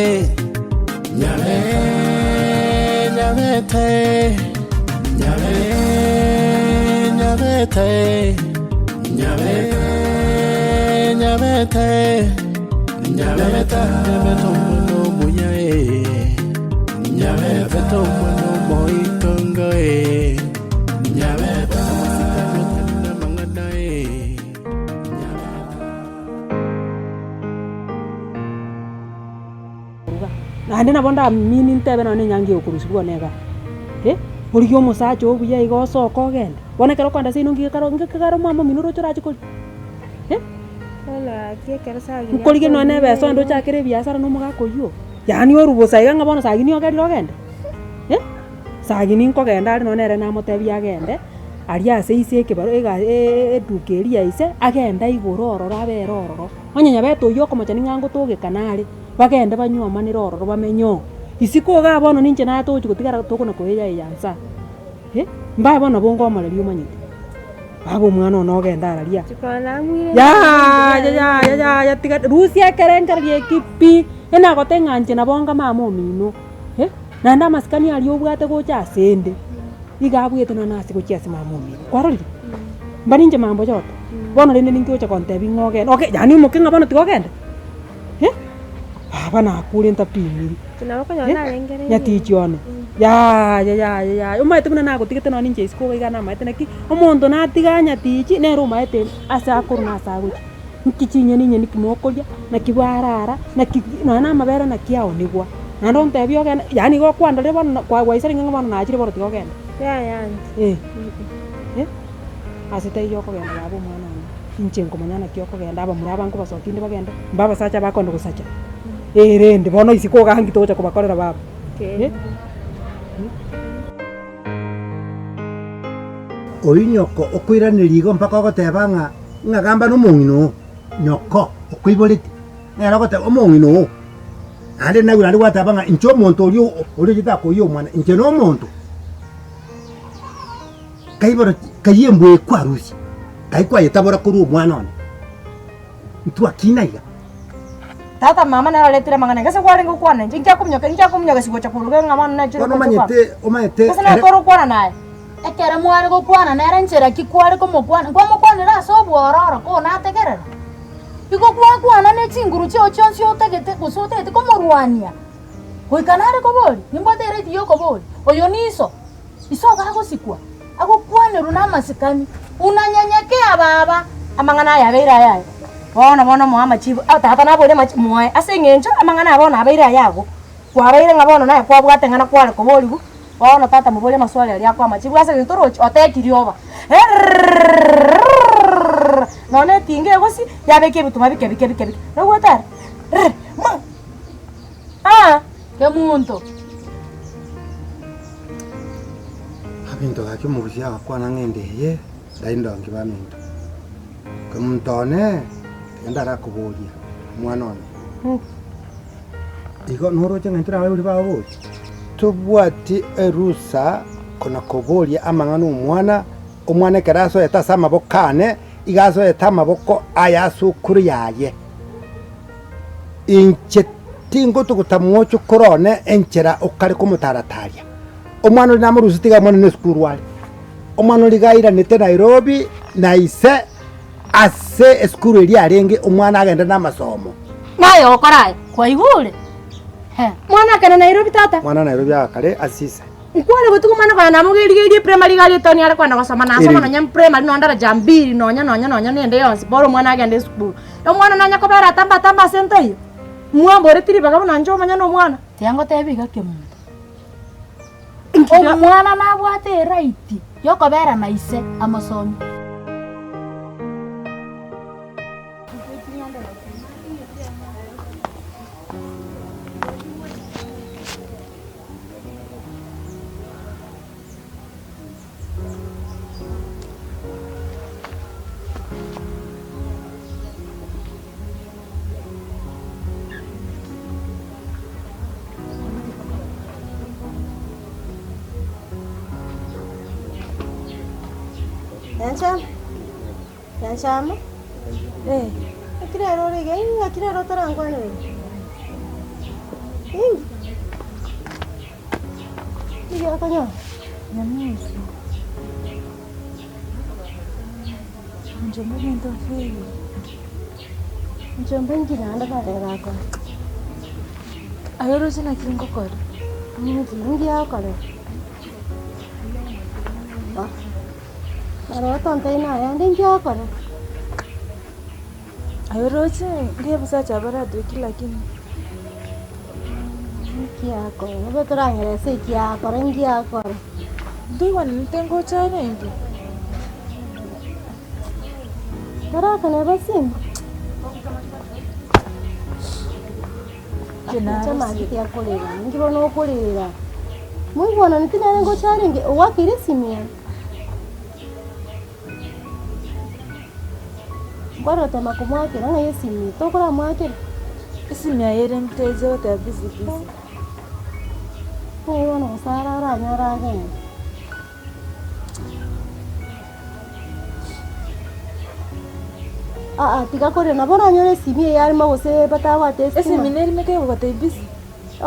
Nyabeta, nyabeta, nyabeta, nyabeta, nyabeta, nyabeta, nyabeta omwana omuya eh. Nyabeta omwana omoitongo eh. Nyabeta amasikani otari namang'ana eh. Nyabeta. Naende nabo ndamini ntebe nonye na enyangi egokorusigwa one igaa, eh, origie omosacha oo buya iga osoke ogende, bono ekero okoenda seino nki gekaro nki kegare omwama omino oroche orache koria eh. Nkorigereria nonye na ebesa ogende ochakere ebiasara na omogaka oywo, yaani orwe bosa iga ng'a bono sagini ogerire ogende eh, sagini nkogenda are nonye nere namotebia agende, aria ase ise ekebaro ega eduka eria ya ise, agende igoro ororo abere ororo. Onye nyabete oyio okomochani ng'a ngotogekana are, bagende banywomanere ororo bamenye oo. Isiko igaa bono ninche naye togochi gotigara tokona koeya eya nsa eh, mbae bono nabo ngomoreria omanyete, baba omwana one ogende araria yaya yaya yaya tiga rusia ekerengererio eki pi, enagoteba ng'a inche nabo nga mama omino eh, naende amasikani aria obwate gocha asende, iga abwete nonye ase gochia ase mama omino, kwarorire? Mbani inche mambo yote, bono rende ninki ogocha kontebia ng'a ogende oge yaani omoke ng'a bono tiga ogende eh, baba nakure ntapimiri eh, nyatichi one yaya yaya yaya omanyete buna nagotigete nonye ninche isiko iga iga namaete naki, omonto natiga nyatichi nere omaete ase akorwa na ase agochia, nki chinyeni nyeni ki mokoria, naki barara, naki nonye na amabere naki aonigwa, naende ontebie ogende yaani igo okwandorire bono na kwa gwaisaneire ng'a bono nachire bono tiga ogende eh. Eh, ase taiyo okogenda baba omwana one, inche nkomanya naki okogenda abamura aba nkobasokia inde bagende, mba abasacha bakonde gosacha, erende bono isiko igaa nki togocha kobakorera baba eh. Oyio nyoko okoiraneria igo mpaka ogoteba ng'a ng'a gamba nomong'ina oo, nyoko okoiboreti, nere ogoteba omong'ina oo, naende naigwe naende gwateba ng'a inche omonto oria oria ochete akoyia omwana, inche nomonto. Kaiboro kayia embwa eye kwarusia, kai kwayetabora korwa omwana one, ntwakina iga. Tata mama nere oretire amang'ana aya, gese kwarenge gokwana inche, inki akominyoka inki akominyoka gocha koruga ng'a bono nachire Bono gocha omanyete omanyete Gose naye ere tore gokwana naye. Ekero mware gokwana nere nchera ki kware komokwana? Nkwamokwanera ase obwororo konategerera? Igo gwakwana ne chinguru chiao chionsi otagete gose otagete komorwania. Goika nare koboria, nimbwate eright y'okoboria, oyo niso, iso iga agosikwa, agokwanerwa namasikani, unanyenyekea baba. Amang'ana aya abeire ayaye, bono bono moe amachibu, ah tata naborie amachibu moe, ase eng'encho amang'ana aya bono abeire ayago, kwabeire ng'a bono naye kwabwate ng'a nakware koborigwa, bono tata moborie amaswali aria akoa amachibu ase eng'encho torochi otekirie oba nonya etinga egosi yabeka ebituma bike bike bike bike, naigwete are ma. Aa, Kemunto. Abinto gaki omogusia agakwana ng'ende eye ndai ndongi baminto. Kemunto one, tiga ndarakoboria omwana one. Igo noroche ng'a intwe nabaibori bao bori? Tobwati erusa kona koboria amang'ana omwana, omwana ekero asoete ase amaboko ane, iga asoete amaboko aye ase okoro yaye. Inche tingotuguta mochokoro one enchera okare komotarataria. Omwana oria namorusetie iga omwana nesukuru are. Omwana oria iga airanete Nairobi na ise ase esukuru eria arenge omwana agende namasomo. Naye ogokora aya, Kwaigure? He. Mwana akare Nairobi tata. Mwana Nairobi agakare ase ise. Nkware gotiga omwana konya namogerigerie eprimary iga aria etaoni are kwenda gosoma nasoma Ere. nonya primary nonya daraja mbili nonya nonya nonya nende yonsi bora omwana agende esukuru. Omwana nanya kobera atambe atambe ase ntaiyo, mwamboreti ribaga buna inche omonyene omwana. Tiga ngotebi iga kemunto, omwana nabwate eright yokobera na ise amosomie. Nyanchama, Nyanchama, eh, naki rero ore iga, ng'aki rero otarankwaneria? Inki? Inki okonyora? Nyamusi. Nchomba egento ase eye. Nchomba inki naende barebe bakore? Aye oroche naki ngokora? Inki? Inki agokorera? Naro otontebi naye inki agokorera? Aye oroche ngebusacha abaratweki lakini. Inki akora? Nabo torang'ere ase eki akora, inki akora? Ntoigwananete ngocha arenge. Torakane basimu? Chamaki tiakorera, inki bono okorera? Moigwananete nere ngocha arenge, ogoakire esimi eye? Kwarotema komoakera ng'a esimi, tokoramoakera? Esimi aye ere mteja goteba busy busy. Ng'ai bono gose ara oranyore agende. Aa tiga korera nabo oranyore esimi eye arimo gose batabwate estima. Esimi nerime kegogotebia busy.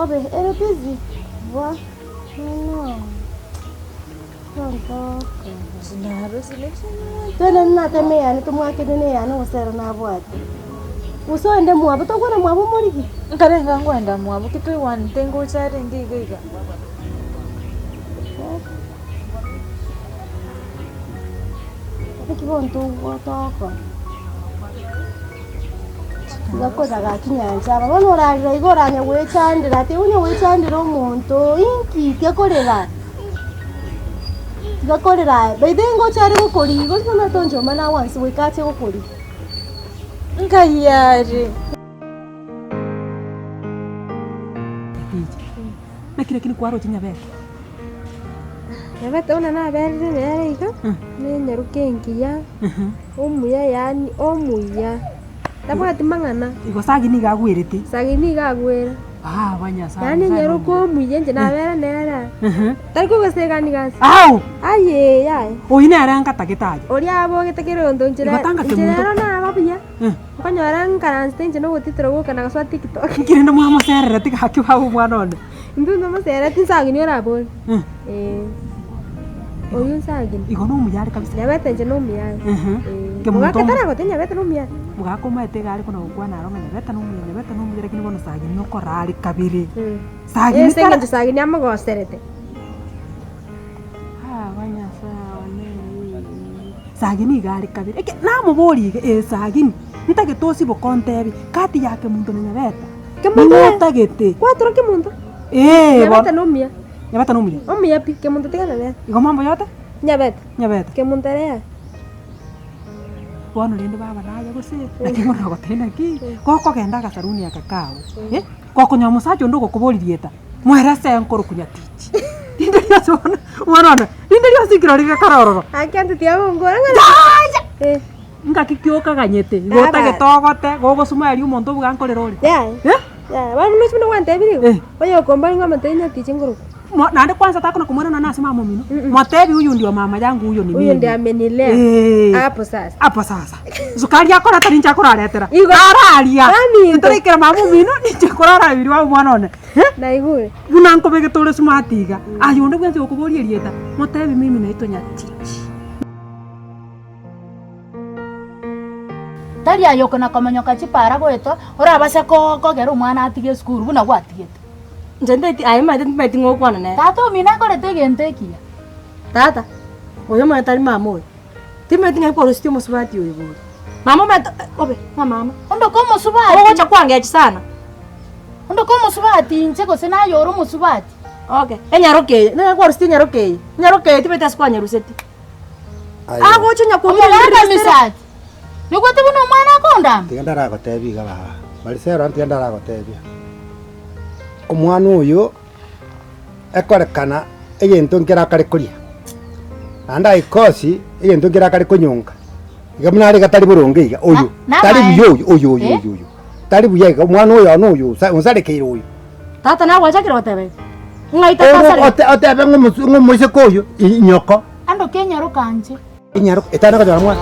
Obe ere busy, bwa nono. Twende nateme eyane tomwakere ne eyane gose ero nabwate. Gose oende mwabo tokwana mwabo omorigi. Nkarenga nkoenda mwabo ki toigwanete ngocha arenge iga iga. Naki bono togokora. Iga korera gaki nyancha aba bono orarera iga oranya goechandera ati onye goechandera omonto inki tiga korera, tiga korera aye by the way ngocha are gokorigia gose omanyete onche omana agwanse goika ache gokorigia. Nkai are. Naki lakini kwaroche nyabete? Nyabete buna naberire nere iga, nenyaroke engiya, omuya yaani omuya, tabwati mang'ana. Igo Sagi nigo agwerete? Sagi nigo agwera. Baba Nyasaye. Yaani enyaroke omuya inche nabere nere aa, tari kogosegani gasi. Ao! Ayee yaya. Oyio nere ngatagete aye. Oria abogete kera egento nchera Igo tanga nchera kemunto. ero naba buya. Nkonyora nkaransete inche nogotitira goka na gosoa tiktok. Inki rende mwamoserereti gaki baba omwana one? Intwe ntomoserereti nsagini orabore. Eh. Oyio nsagini. Igo nomuya are kabisa. Nyabete inche nomuya are. Eh. Kemunto Mogaka omo- taragote nyabete nomuya are. Mogaka omaete iga are kona gokwana aro ng'a nyabete nomuya, nyabete nomuya lakini bono sagini okora are kabere. Sagini Ase tara. eng'encho sagini amogoserete. Aba Nyasae one ee. Sagini iga are kabere, eke namoboria iga, ee Sagini, ntagete osiboke ontebi, kati ya Kemunto na Nyabeta, Kemunto ning'o eh? otagete? Kwatura Kemunto? Ee, bono. Nyabeta nomuya. Nyabeta nomuya? Omuya pi, Kemunto tigana nere. Igo mambo yote? Nyabeta. Nyabeta. Kemunto ere yaya. Bono rende baba naye gose, naki bono nagotebia naki, gokogenda agasaruni aka kago, eh, gokonyora omosacha onde ogokoboria rieta, mwerese nkoroku nyatichi. Rinde rionsi bono, omwana one, rinde rionsi nkirori gekare ororo. Gaki anto tiagonkora ng'a Yaya! Eh. Ngaki ki okaganyete, igo Baba. otagete ogote, gogosuma erio omonto obuga nkorera ore. Yaya. Eh? Yaya, bono buna buna gwantebirie igo, Eh. oyo okombani ng'a omotebi nyatichi nkoroku. Mo naende kwanza takona komwera nonya ase mama omino, motebi huyu ndio mama yangu huyo ni Huyu mimi. ndiye amenilea. Eh. Hapo sasa. Hapo sasa. Sukari akoreta ninche akoraretera. Igo. Araria. Baminto. Ntoraikera mama omino ninche nkorara ebiri wa omwana one. Eh? Naigure. Buna nkobegete ore smart iga. Aye onde bwensi okoboria erieta, motebi mimi naitwa Nyatichi. Tari aye okona komonyoka chipara goetwa, orabase ko kogera omwana atige esukuru buna gwatigete. Inche ntaeti aye omanyete ntimaeti ng'a okwana nere. Tata omino akorete egento ekiya. Tata, oyo omanyete tari mama oyo, timanyeti ng'ai kwarositie omosubati oyo bori. Mama omanyete obe ng'a mama. Onde ko omosubati. Ogocha kwangechi sana. Onde ko omosubati inche gose naye ore omosubati. Okay, enyaroka eye, ning'ai kwarusetie enyaroka eye? Enyaroka eye timanyeti ase kwanyerusetie. Agocha onye Omogaka kwomorendire Misati, nigwete buna omwana akondama? Tiga ndaragotebia iga baba, Mariselo tiga ndaragotebia, omwana oyo ekorekana egento nkere akare koria, naende aikosi egento nkere akare konyonka, iga buna are iga tari boronge iga oyo, Na- tari namaene. buya oyo oyo oyo Eh? oyo oyo, tari buya iga omwana oyo one oyo osa onsarekeire oyo. Tata nagwachakire goteba iga, ng'ai tata Oro asarete? ote otebe ng'a omosu ng'a omoiseke oyo i nyoko. Ando kenyaroka inche. Enyaroka etana konyora mwana.